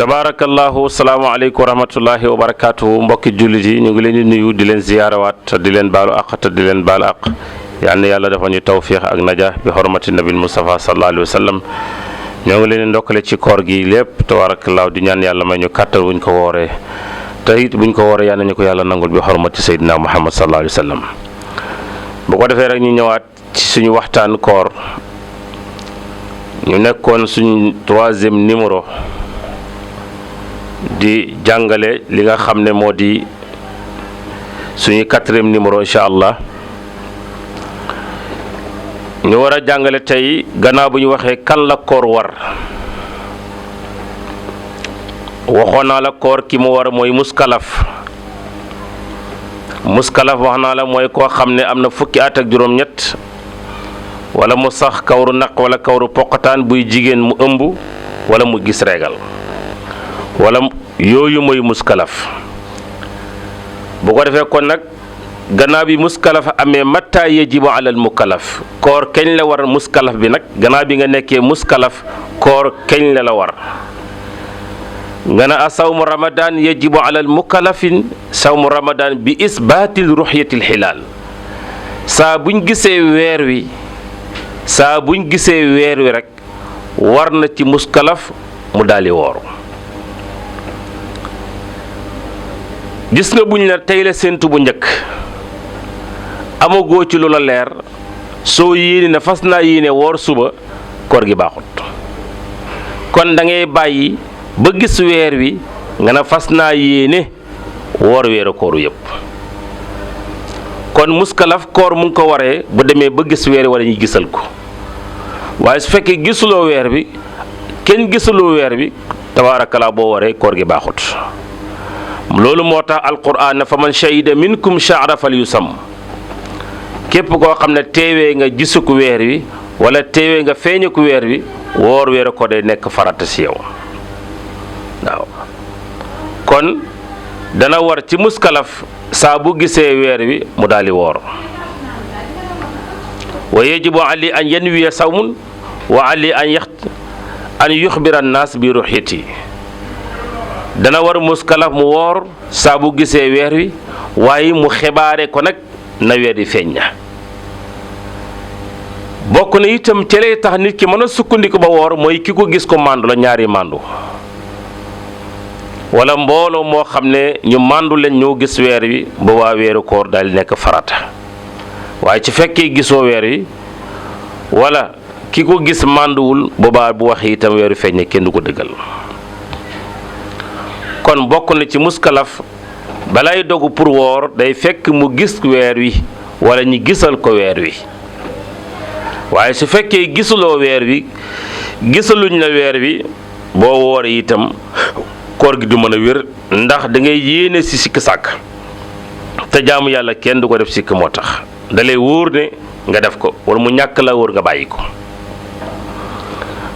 tabaarakallahu salaamaaleykum wa rahmatullahi wa barakaatu mbokki jullit yi ñu ngi leen di nuyu di leen ziyaarawaat di leen baalu àq te di leen baal àq yal na yàlla dafa ñu tawfiix ak najaa bi xormati nabil Mustafa sallallahu alayhi wa sallam ñoo ngi leen di ndokkale ci koor gi lépp tabaarakallahu di ñaan yàlla may ñu kàttan buñ ko wooree te it buñ ko wooree yal nañu ko yàlla nangul bi xormati Seydina Muhammad sallallahu alayhi wa sallam bu ko defee rek ñu ñëwaat ci suñu waxtaan koor ñu nekkoon suñu 3e numéro di jàngale li nga xam ne moo di suñu 4e numéro incha allah ñu war a jàngale tey gannaaw bu ñu waxee kan la koor war waxoon naa la koor ki mu war mooy muskalaf wax naa la mooy koo xam ne am na fukki at ak juróom-ñett wala mu sax kawru naq wala kawru poqataan buy jigéen mu ëmb wala mu gis reegal wala yooyu mooy muskalaf bu ko defee kon nag gannaaw bi muskalaf amee matta yajibu alal mukallaf koor kañ la war muskalaf bi nag gannaaw bi nga nekkee muskalaf koor kañ la war nga ne a sawmu ramadan yajibu alal mukallafin sawmu ramadan bi isbaatil ruxyatil xilaal saa buñ gisee weer wi rek war na ci muskalaf mu daldi woor gis nga buñ la tey la séentu bu njëkk amagoo ci lu la leer soo yéene na fas naa yéene woor suba koor gi baaxut kon da ngay bàyyi ba gis weer wi nga ne fas naa yéene woor weeru kooru yépp kon muskalaf koor mu ngi ko waree bu demee ba gis weer wi wala ñuy gisal ko waaye su fekkee gisuloo weer bi kenn gisuloo weer bi tabaarakallaa boo waree koor gi baaxut loolu moo tax alquran na fa man shahida minkum shahra falyusam képp koo xam ne teewee nga gisuku weer wi wala teewee nga feeñuku weer wi woor weeru ko day nekk farata si yow waaw kon dana war ci muskalaf saa bu gisee weer wi mu daldi woor wa yajibu ali an yanwiya sawmun wa ali an yuxbira annaas bi ruxyati dana war muskalaf mu woor saa bu gisee weer wi waaye mu xibaare ko nag na weer wi feeñ na bokk na itam ci lay tax nit ki mën a sukkandiku ba woor mooy ki ko gis ko màndu la ñaari màndu wala mbooloo moo xam ne ñu màndu leen ñoo gis weer wi ba waa weeru koor daal nekk farata waaye ci fekkee gisoo weer wi wala ki ko gis mànduwul boobaa bu waxee itam weer wi feeñ na kenn du ko dëggal kon bokk na ci muskalaf balay dogu pour woor day fekk mu gis weer wi wala ñi gisal ko weer wi waaye su fekkee gisuloo weer wi gisaluñ la weer wi boo wooree itam koor gi du mën a wér ndax da ngay yéene si sikk sàkk te jaamu yàlla kenn du ko def sikk moo tax da lay wóor ne nga def ko wala mu ñàkk la wóor nga bàyyi ko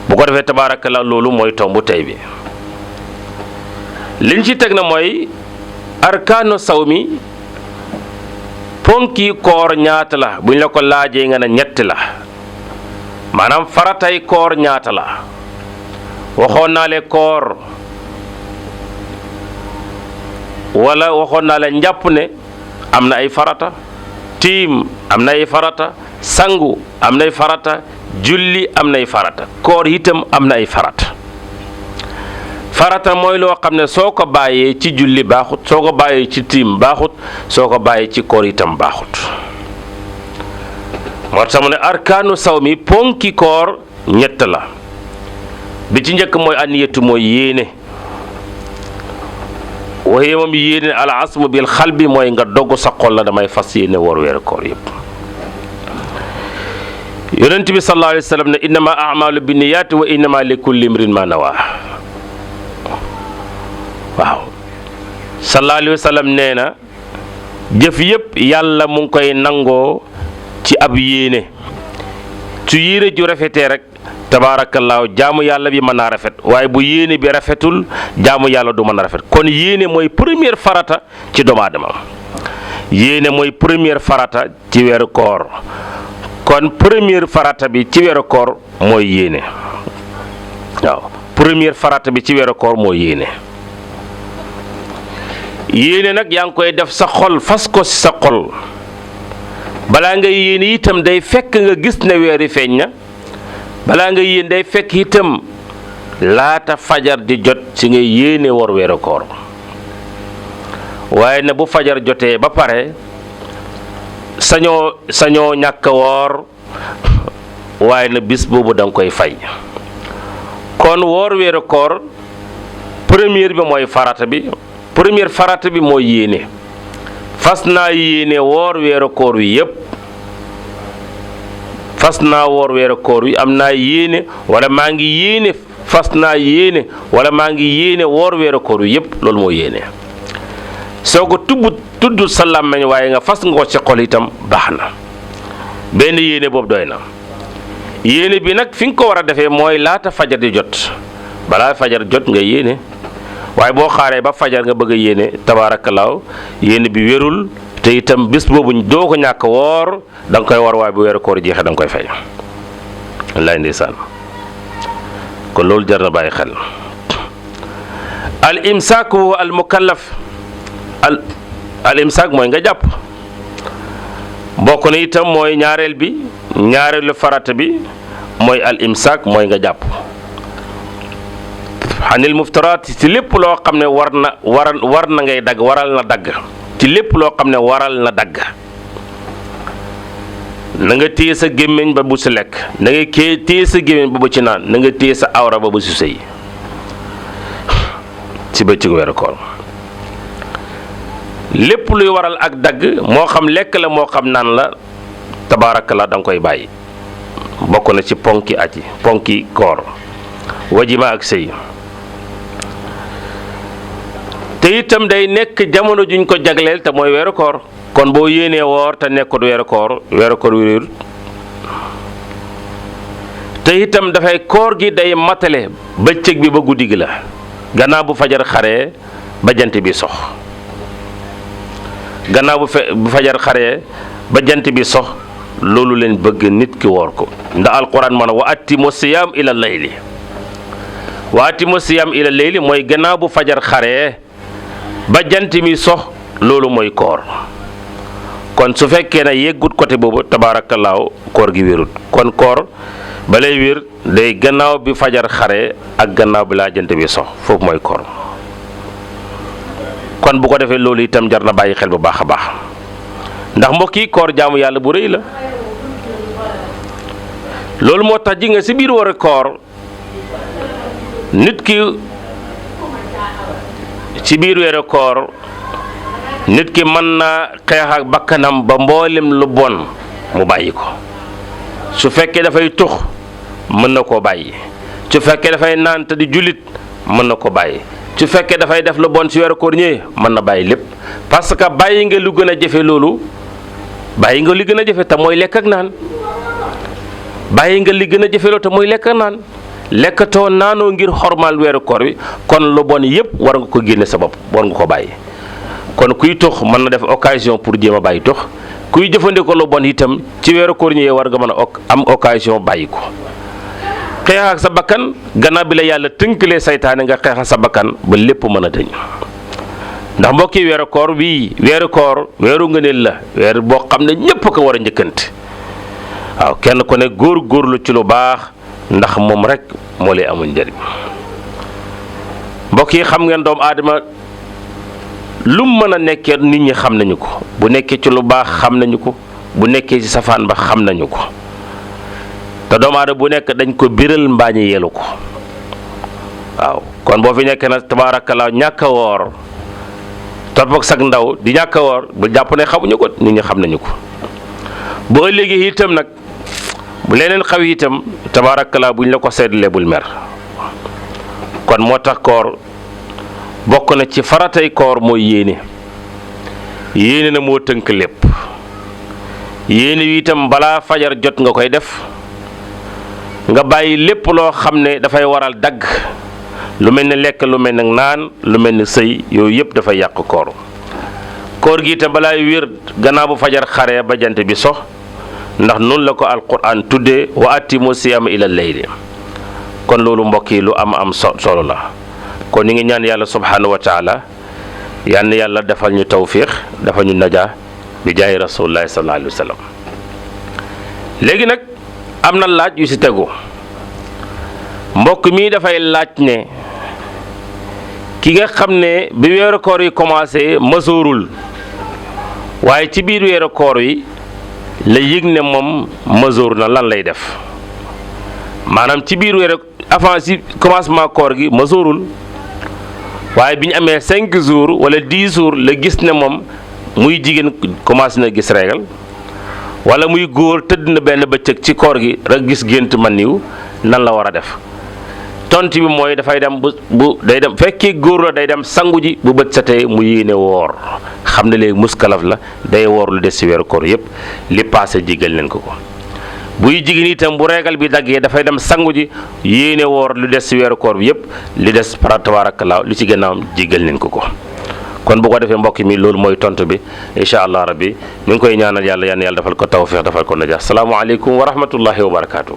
bu ko defee tabaarakallaa loolu mooy tombu tey bi liñ ci teg na mooy arkaanu sawmi ponki koor ñaata la buñ la ko laajee nga ne ñetti la maanaam faratay koor ñaata la waxoon naa le koor wala waxoon naa le njàpp ne am na ay farata tiim am na ay farata sangu am na ay farata julli am na ay farata koor itam am na ay farata farata mooy loo xam ne soo ko bàyyee ci julli baaxut soo ko bàyyee ci tiim baaxut soo ko bàyyee ci koor itam baaxut moo tax mu ne arkaanu sawmi ponki koor ñett la bi ci njëkk mooy aniyatu mooy yéene waxee moom yéene al asmu bil xalbi mooy nga dogg sa xol la damay fas yéene woor weeru koor yëpp yonent bi sallallahu alayhi wa sallam ne innama a'malu binniyaati wa innama li kulli imrin ma nawa waaw sallallahu alayhi wa sallam nee na jëf yëpp yàlla mu ngi koy nangoo ci ab yéene su yéene ju rafetee rek tabaarakallaahu jaamu yàlla bi mën naa rafet waaye bu yéene bi rafetul jaamu yàlla du mën a rafet kon yéene mooy première farata ci doomu aadama yéene mooy première farata ci weeru koor kon première farata bi ci weeru koor mooy yéene waaw première farata bi ci weeru koor moo yéene. yéene nag yaa ngi koy def sa xol, fas ko ci sa xol. balaa nga yéene itam day fekk nga gis ne weer yi feeñ na. balaa nga yéene day fekk itam laata fajar di jot ci nga yéene woor weeru koor. waaye ne bu fajar jotee ba pare sañoo ñàkk a woor, waaye na bis boobu da nga koy fay. kon woor weeru koor première bi mooy farata bi. première farata bi mooy yéene. fas naa yéene woor weeru koor wi yépp. fas naa woor weeru koor wi, am naa yéene wala maa ngi yéene, fas naa yéene wala maa ngi yéene woor weeru koor wi yépp. loolu moo yéene. soo ko tudd sa làmmiñ waaye nga fas nga ko ci xol itam baax na. benn yéene boobu doy na. yéene bi nag fi nga ko war a defee mooy laata fajar di jot. balaa fajar jot nga yéene. waaye boo xaaree ba fajar nga bëgg a yéene, tabaarakallaahu yéene bi wérul, te itam bis boobu doo ko ñàkk woor, da nga koy war waaye bu weeru koor jeexee da nga koy fay. wallaay ndeysaan. kon loolu jar na bàyyi xel. al imsaak wa al mukallaf. al imsaak mooy nga jàpp. bokk na itam mooy ñaareelu farata bi mooy al imsaak mooy nga jàpp. xanil muftaraat ci lépp loo xam ne war na ngay dagg, waral na dagg. ci lépp loo xam ne waral na dagg. na nga téye sa gémmiñ ba bu si lekk, na nga téye sa gémmiñ ba bu ci naan, na nga téye sa awra ba bu si sëy ci bëccëgu weeru koor. lépp luy waral ak dagg, moo xam lekk la moo xam naan la, tabaarakallaa da nga koy bàyyi. bokk na ci ponki koor wajima ak sëy. te itam day nekk jamono juñ ko jagleel te mooy weeru koor. kon boo yéenee woor te nekkul weeru koor wér. te itam dafay koor gi day matale bëccëg bi ba guddi gi la. gannaaw bu fajar xaree ba jant bi sox. gannaaw bu fajar xaree ba jant bi sox, loolu leen bëgg nit ki woor ko. ndax alquran man wa atimu siyaam ila layli. wa atimu siyaam ila layli mooy gannaaw bu fajar xaree ba jant mi sox, loolu mooy koor. kon su fekkee ne yeggut côté boobu, tabaarakallaahu koor gi wérut. kon koor ba lay wér day gannaaw bi fajar xaree ak gannaaw bi laa jant bi sox, foofu mooy koor. kon bu ko defee loolu itam jar na bàyyi xel bu baax a baax. ndax mbokk yi koor jaamu yàlla bu rëy la. loolu moo tax ji nga si biir war koor nit ki ci biir weeru koor nit ki mën na xeex ak bakkanam ba mboolem lu bon mu bàyyi ko. su fekkee dafay tux mën na koo bàyyi. su fekkee dafay naan te di jullit mën na ko bàyyi. su fekkee dafay def lu bon ci weeru koor ñëwee mën na bàyyi lépp. parce que bàyyi nga lu gën a jafe loolu. bàyyi nga li gën a jafe te mooy lekk ak naan. bàyyi nga li gën a jafe loolu te mooy lekk ak naan. lekkatoo naanoo ngir xormaal weeru koor wi, kon lu bon yépp war nga ko génne sa bopp, war nga ko bàyyi. kon kuy tux mën na def occasion pour jéem a bàyyi tux. kuy jëfandikoo lu bon itam ci weeru koor ñëwee war nga mën a am occasion bàyyi ko. xeex ak sa bakkan gannaaw bi la yàlla tënkalee saytaane nga xeex ak sa bakkan ba lépp mën a dëñ. ndax mbokki weeru koor bii weeru koor weeru ngëneel la, weer boo xam ne ñépp ko war a njëkkante. waaw kenn ku ne góorlu ci lu baax, ndax moom rek moo lay amul njëriñ. mbokk yi xam ngeen doomu aadama lu mu mën a nekkee nit ñi xam nañu ko. bu nekkee ci lu baax xam nañu ko, bu nekkee ci safaan ba xam nañu ko. te doomu aadama bu nekk dañ ko biral mbaa ñu yelu ko. waaw kon boo fi nekkee nag tabaarakallaa ñàkk a woor topp ak sag ndaw di ñàkk a woor bu jàpp ne xamuñu ko, nit ñi xam nañu ko. boo léegi itam nag bu leneen xaw itam tabaarakallaa buñ la ko seetlee bul mer. kon moo tax koor bokk na ci faratay koor mooy yéene. yéene na moo tënk lépp. yéene wi itam balaa fajar jot nga koy def. nga bàyyi lépp loo xam ne dafay waral dagg, lu mel ni lekk, lu mel ni naan, lu mel ni sëy, yooyu yëpp dafay yàq koor. koor gi itam balaay wér gannaaw bu fajar xaree ba jant bi sox, ndax noonu la ko alquran tuddee wa atimu siyaama ila layli. kon loolu mbokk yi lu am solo la kon ñu ngi ñaan yàlla subhanahu wa taala yal na yàlla defal ñu tawfiq defal ñu najaa bi jaay rasulullahi sallallahu alayhi wa sallam. léegi nag am na laaj yu ci tegu mbokk mi dafay laaj ne ki nga xam ne bi weeru koor yi commencé masoorul waaye ci biir weeru koor yi la yëg ne moom masoor na lan lay def maanaam ci biir weeru avant ci commencement koor gi masoorul waaye bi ñu amee 5 jours wala 10 jours la gis ne moom muy jigéen commencé na gis régal wala muy góor tëdd na benn bëccëg ci koor gi rek gis gént man niw nan la war a def tontu bi mooy dafay dem bu day dem fekkee góor la day dem sangu ji bu bët setee mu yéene woor xam ne léegi muskalaf la day woor lu des ci weeru koor yépp li passé jéggal leen ko buy jigéen itam bu régal bi daggee dafay dem sangu ji yéene woor lu des ci weeru koor bi yépp li des tabaarakallaa li ci gannaawam jéggal leen ko kon bu ko defee mbokk mi loolu mooy tontu bi incha allah rabbi ñu ngi koy ñaanal yàlla defal ko tawfiq defal ko najaa salaamu aleykum wa rahmatullahi wa barakaatu.